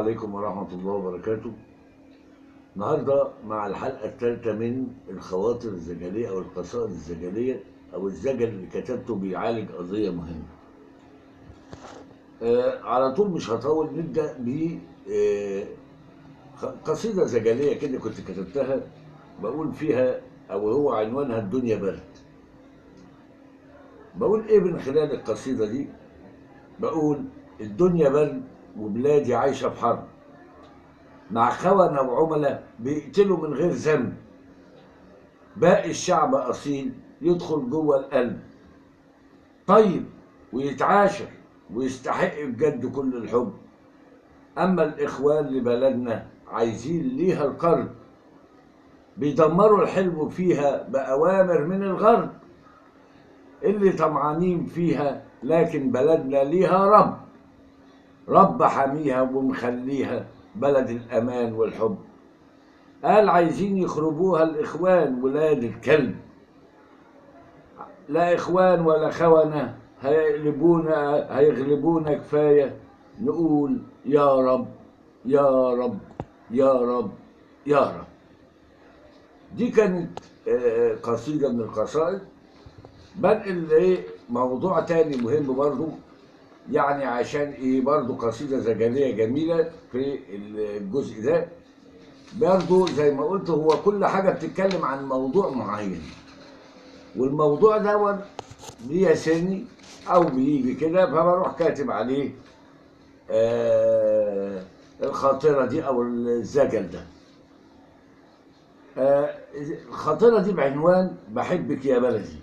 عليكم ورحمة الله وبركاته. النهاردة مع الحلقة الثالثة من الخواطر الزجلية أو القصائد الزجلية أو الزجل اللي كتبته بيعالج قضية مهمة. على طول مش هطول، نبدأ ب قصيدة زجلية كده كنت كتبتها، بقول فيها أو هو عنوانها الدنيا برد. بقول إيه من خلال القصيدة دي؟ بقول الدنيا برد وبلادي عايشة في حرب مع خونة وعملاء بيقتلوا من غير ذنب، باقي الشعب أصيل يدخل جوه القلب، طيب ويتعاشر ويستحق بجد كل الحب. أما الإخوان لبلدنا عايزين ليها القرب، بيدمروا الحلو فيها بأوامر من الغرب، اللي طمعانين فيها لكن بلدنا ليها رب، رب حاميها ومخليها بلد الأمان والحب. قال عايزين يخربوها الإخوان ولاد الكلب، لا إخوان ولا خونة هيغلبونا كفاية. نقول يا رب يا رب يا رب يا رب. دي كانت قصيدة من القصائد. بنقل ايه موضوع تاني مهم برضو، يعني عشان ايه برضو قصيدة زجلية جميلة في الجزء ده. برضو زي ما قلت هو كل حاجة بتتكلم عن موضوع معين، والموضوع ده بيسني او بيجي كده، فبروح كاتب عليه الخاطرة دي او الزجل ده. الخاطرة دي بعنوان بحبك يا بلدي.